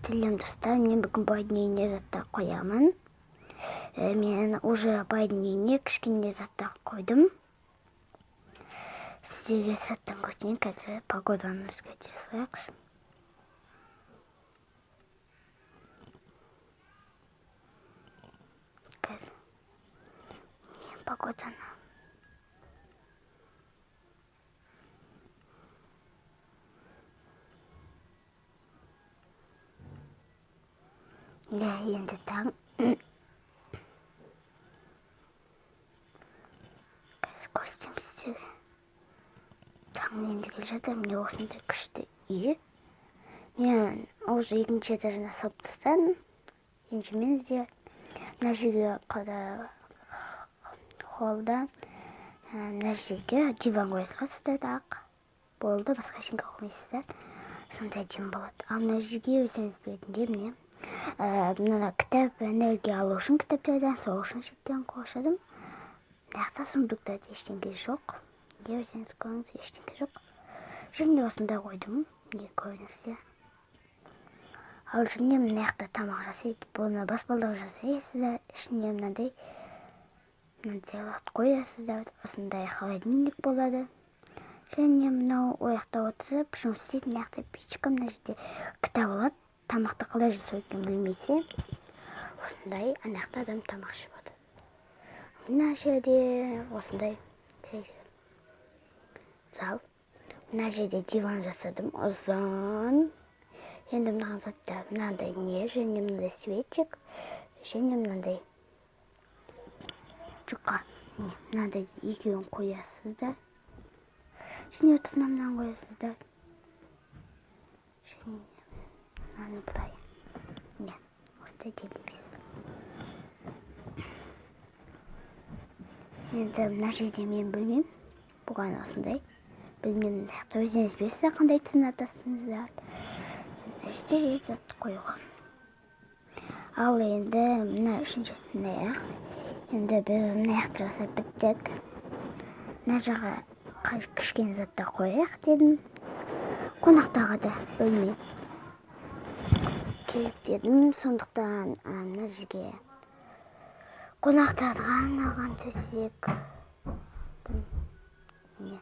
Сәлем, достар! Мен бүгін байдың үйіне заттар қоямын. Мен уже байдың үйіне кішкене заттар қойдым. Сіздерге сырттан көрсетейін. Қазір погоданы өзгерте салайықшы. Қазір мен погоданы иә, енді таң. Қазір көрсетемін сіздерге. Таң енді келе жатыр. Міне, осындай күшті үй. Мен уже екінші этажына салып тастадым. Енді де мына жерге қада холлда мына жерге диван қоя саласыздар да, ақ болды, басқа ештеңе қоймайсыздар. Сондай әдемі болады. Ал мына жерге өздеріңіз білетіндей, міне, мына кітап, энергия алу үшін кітаптардан, сол үшін шеттен қоршадым. Мына жақта сундукта ештеңе жоқ. Не, өздеріңіз көріңіз, ештеңе жоқ. Және осында қойдым, не, көріңіздер. Ал және мына жақта тамақ жасайды, бұны баспалдақ жасайсыздар. Ішіне мынандай мынандайларды қоясыздар, осындай холодильник болады. Және мынау ол жақта отырып жұмыс істейді. Мына жақта печка, мына жерде кітап алады. Тамақты қалай жасау екенін білмесе, осындай ана жақта адам тамақ ішіп жатады. Мына жерде осындай зал. Мына жерде диван жасадым ұзын. Енді мынаған заттар мынандай не, және мынандай светчик, және мынандай жұқа, мынандай екеуін қоясыздар. Және ортасына мынаны қоясыздар. Және мынаны былай, не, осындай делінбес. Енді мына жерде мен білмеймін, бұған осындай білмеймін. Мына жақта өздеріңіз білесіздер қандай түсін атасыңыздар. Мына жерде зат қоюға. Ал енді мына үшінші мына жақ. Енді біз мына жақты жасап біттік. Мына жаққа кішкене заттар қояйық дедім. Қонақтарға да бөлме керек дедім. Сондықтан мына жерге қонақтарға арналған төсек. Міне,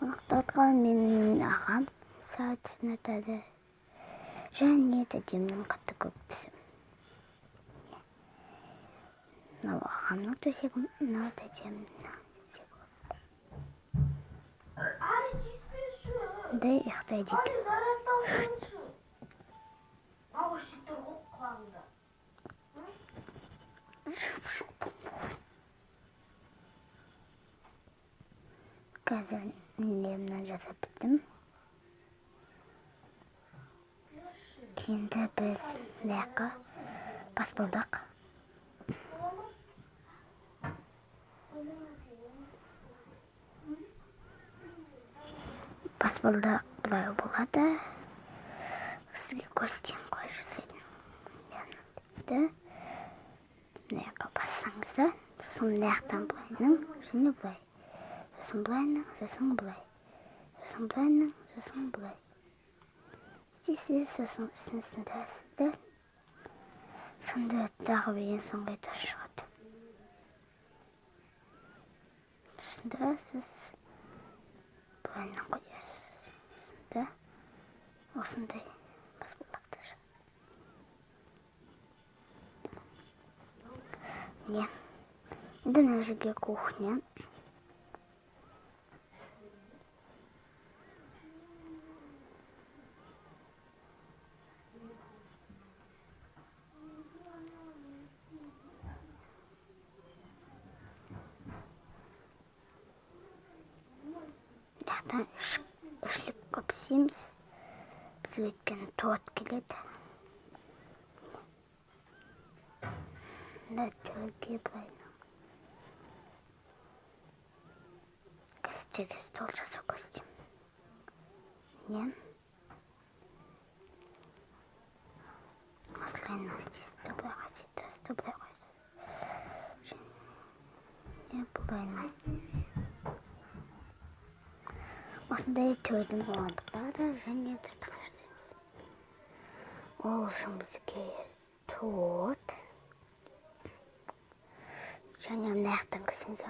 қонақтарға менің ағам сағат түсін атады. Және тәтемнің қатты көп түсі. Мынау ағамның төсегі, мынау тәтемнің төсегі. Мындай ұйықтайды екен. Қазір міне мынаны жасап біттім. Енді біз мына жаққа баспалдақ. Баспалдақ былай болады. Сізге көрсетемін қалай жасайтынын. Мына жаққа бассаңыздар, сосын мына жақтан былайынан, және былай. Сосын былайынан, сосын былай. Сосын былайынан, сосын былай. Істейсіз, сосын үстін сындырасыздар. Сонда тағы бір ең соңғы этаж шығады. Сындырасыз, былайынан қоясыз. Сонда осындай баспалдақтар шығады. Міне, енді мына жерге кухня. Жақтан үшлеп көп істейміз. Бізге өйткені торт келеді. Мына төрге былай. Сіздерге стол жасау көрсетемін. Міне. Осылай істейсіз, былай қойсыз, былай қойсыз. Және былай. Осындай төрдің орындықтары және дастархан жасаймыз. Ол үшін бізге торт. Және мына жақтан кірсеңіз,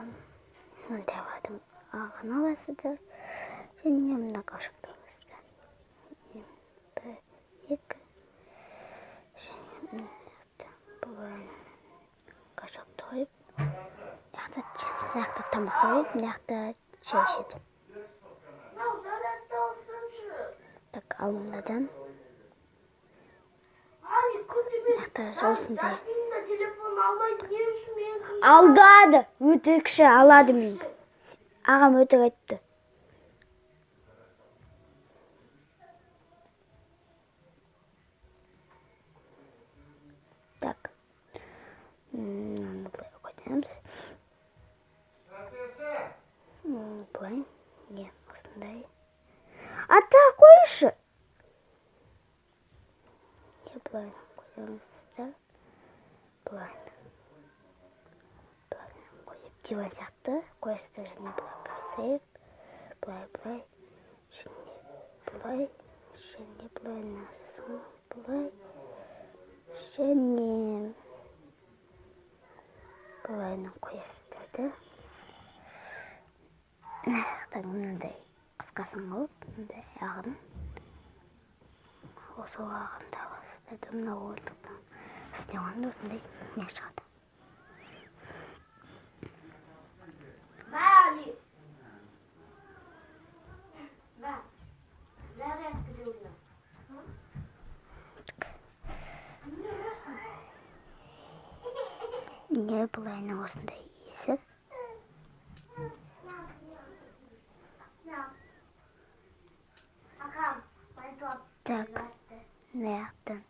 мынандайлардың ағын аласыздар. Және мына қашықты аласыздар. 1, 2. Және мына жақта былай қашықты қойып, мына жақта тамақ қойып, мына жақта шай ішеді. Так, ал мынадан мына жақта осындай. Алдады, өтірікші алады мен. Ағам өтірік айтты. Так. Мынаны былай қоямыз. Былай. Не, осындай. Ата, қойшы. Не, былай қоямыз да. Былай. Былай қойып, диван сияқты қоясыздар, және былай қойсайық. Былай, былай. Және былай. Және былай, сосын былай. Және былайынан қоясыздар да. Мына жақтан мынандай қысқасын алып, мындай ағын. Осы ағынды аласыздар да, мына орындықтың үстіне қойғанда осындай не шығады. Не, былайынан осындай есік. Так, мына жақтан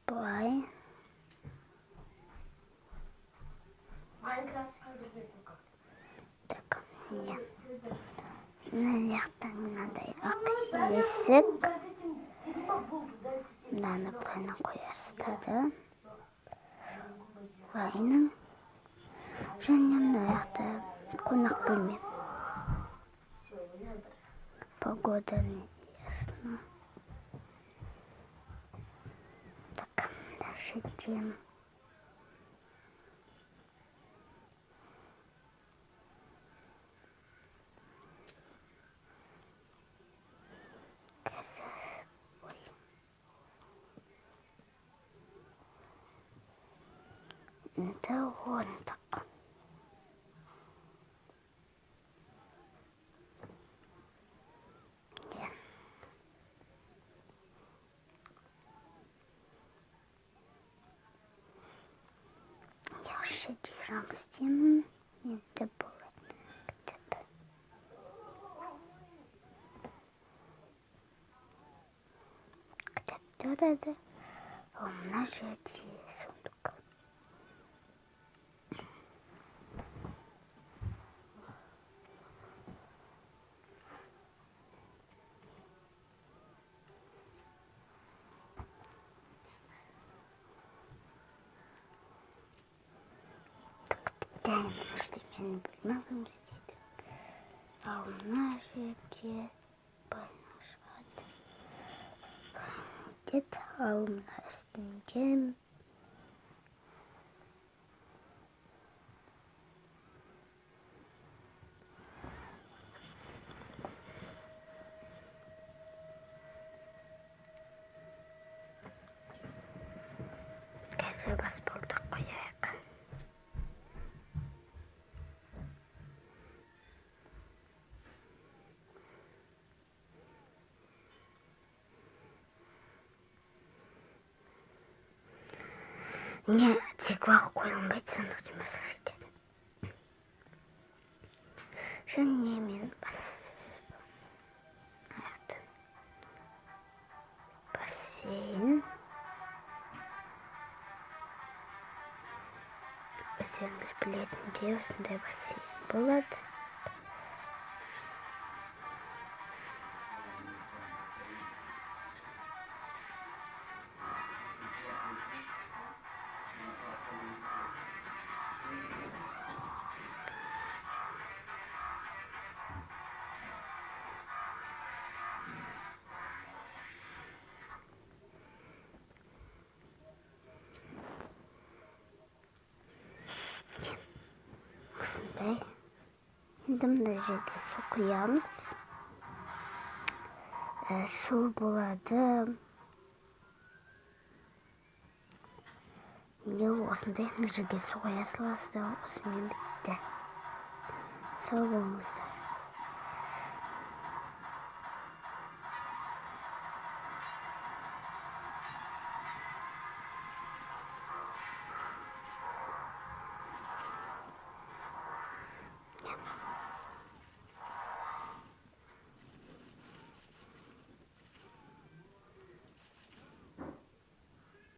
былай. Так, не. Мына жақтан мынандай ақ есік. Мынаны былайынан қоясыздар да. Былайынан. Және мына жақта қонақ бөлме. Погода не ясно. Так, дальше идем. Это орындық. Осы жерде жұмыс істеймін. Енді болады кітап. Кітап тұрады. Ал мына жерде сундук. Менің бөлмем жұмыс істейді. Ал мына жерде былай шығады. Өтеді. Ал мына үстінде қазір баспалдақ қояйық. Не, цикла қойылмайды, сондықтан мәселе жетеді. Және мен бассейн. Өздеріңіз білетіндей осындай бассейн болады. Енді мына жерге су құямыз. Су болады. Міне осындай, мына жерге су құя саласыздар. Осымен бітті. Сау болыңыздар.